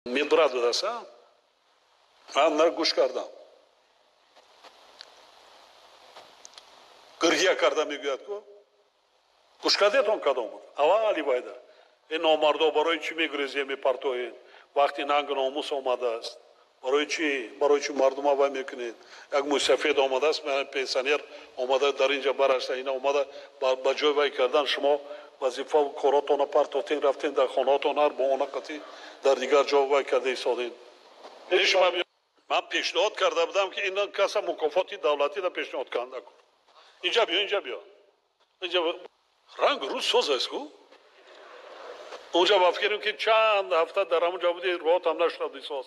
Медбрат будааст, ман гӯш кардам. Гирья карда мегӯяд ку. Гӯш кардетон кадом буд? Аввали вайда. Ин номардо барои чӣ мегурезем, мепартоед? Вақти нанг номус омадааст. Барои чӣ? Барои чӣ мардума вай мекунед? Як мусафед омадааст, пенсионер омада дар инҷа барашта, ина омада ба ҷой вай кардан, шумо вазифа коротона партофтен, рафтен дар хонаотон, ҳар бо она қатӣ дар дигар ҷо вай карда истодед. Ман пешниҳод карда будам, ки ин каса мукофоти давлатиро пешниҳод карда. Инҷа биё, инҷа биё. Инҷа ранг рӯз соз аст ку? Онҷа ба фикрем ки чанд ҳафта дар ҳамонҷа буди, роҳатам нашуда буди соз.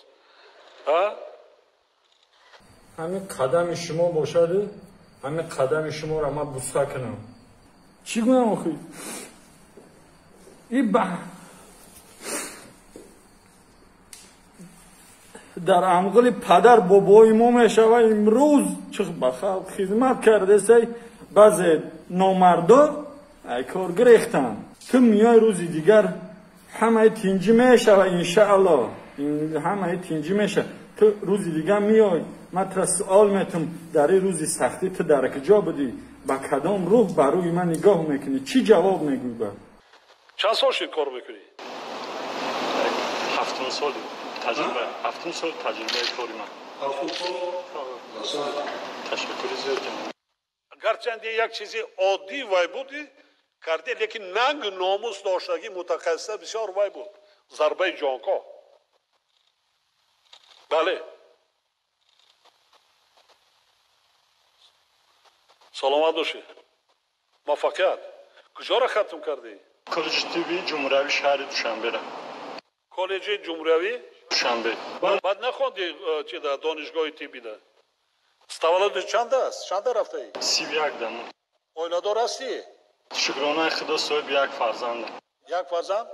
Ҳамин қадами шумо бошаду ҳамин қадами шуморо ман буста кунам. Чӣ гунам охи? И ба дар амғили падар бобои мо мешава, имрӯз чӣ ба халқ хизмат кардесай, баъзе номардо ай кор гирехтанд. Ту миёи рӯзи дигар ҳамаи тинҷӣ мешава, иншааллоҳ, ҳамаи тинҷӣ мешава. Ту рӯзи дигар миёй, ман тура суол метум, дар ин рӯзи сахтӣ ту дар куҷо будӣ, ба кадом рӯҳ ба рӯи ман нигоҳ мекунӣ, чӣ ҷавоб мегӯй ба? Чанд сол шуд кор мекунӣ? 7 сол таҷриба, 7 сол таҷрибаи кори ман. 7 сол? Ташаккури зиёд ҷаноб. Гарчанде як чизи оддӣ вай буди карде, лекин нанг номус доштагӣ мутахассиса бисёр вай буд. Зарбаи ҷонкоҳ. Бале. Саломат бошед. Муваффақият. Куҷоро хатм кардӣ? Коллеҷи тиббии ҷумҳуриявии шаҳри Душанбера. Коллеҷи ҷумҳуриявӣ? Душанбе. Баъд нахондӣ чи да донишгоҳи тиббида? Таваллуди чанд аст? Чанда рафтаӣ? 31 дамо. Оиладор ҳастӣ? Шукронаи Худо, соҳиби як фарзандам. Як фарзанд?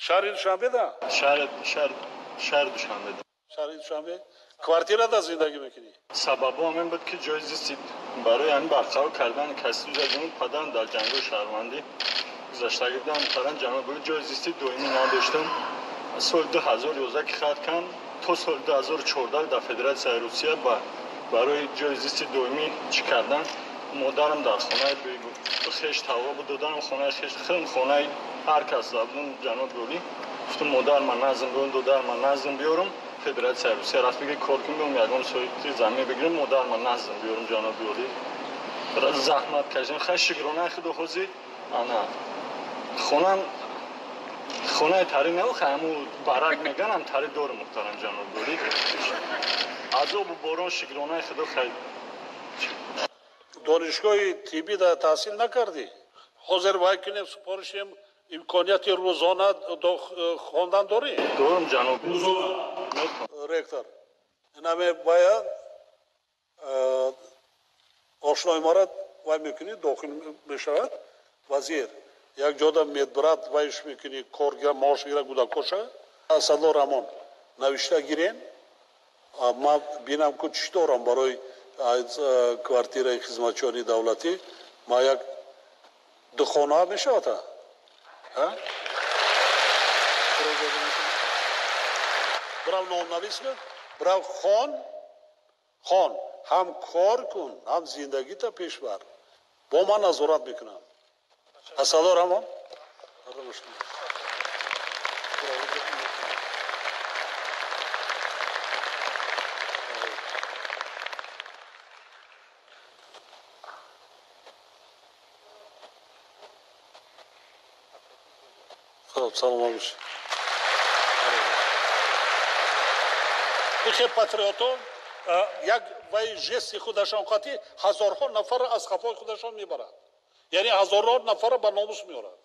Шаҳри Душанбеда? Шаҳри Душанбеда. Шаҳри Душанбе? Квартирада зиндагӣ мекунӣ? Сабабо ҳамин буд, ки ҷои зисти барои ҳамин барқарор кардани касби падарам дар ҷангҳои шаҳрвандӣ гузаштагӣ будам, падарам ҷаноб ҷои зисти доимӣ надоштам. Соли 2011 ки хат кардам, то соли 2014 дар Федератсияи Русия барои ҷои зисти доимӣ чӣ кардан, модарам дар хонаи хеш тавба буд, додарам хонаи хеш, хелм хонаи ҳар кас забудам ҷаноб Гулӣ. Гуфтам модар ман назм биёрам, додар ман назм биёрам, Федератсияи Русия рафт бигир кор кун, биём ягон соҳиби замин бигирем, модар ман назм биёрам ҷаноб Гулӣ. Заҳмат кашидам, хай шукронаи Худо ҳозир ана хонам хонаи тари не, охи ҳамун барак меганам, тари дорам муҳтарам ҷаноб Гулӣ. Азобу борон шукронаи Худо хай. Донишгоҳи тиббӣ да таҳсил накардӣ? Ҳозир вай кунем, супоришем, имконияти рӯзона хондан дорӣ? Дорам ҷаноб. Рӯзона? Ректор, инаме бояд ошнои мара вай мекунӣ, дохил мешавад вазир. Як ҷода медбрат вайш мекунӣ, коргар маош гира гудакоша. Асадулло Рамон навишта гирем, ман бинам ку чӣ дорам барои квартираи хизматчиёни давлатӣ. Ма як ду хона мешавад? Бирав номнавис кун, бирав хон, хон, ҳам кор кун, ҳам зиндагита пеш бар. Бо ман назорат мекунам. Асадулло Рамон. Хоб, саломат бошед. Ихе патриотон як вай жести худашон қатӣ ҳазорҳо нафарро аз қафои худашон мебарад. Яъне ҳазорҳо нафарро ба номус меорад.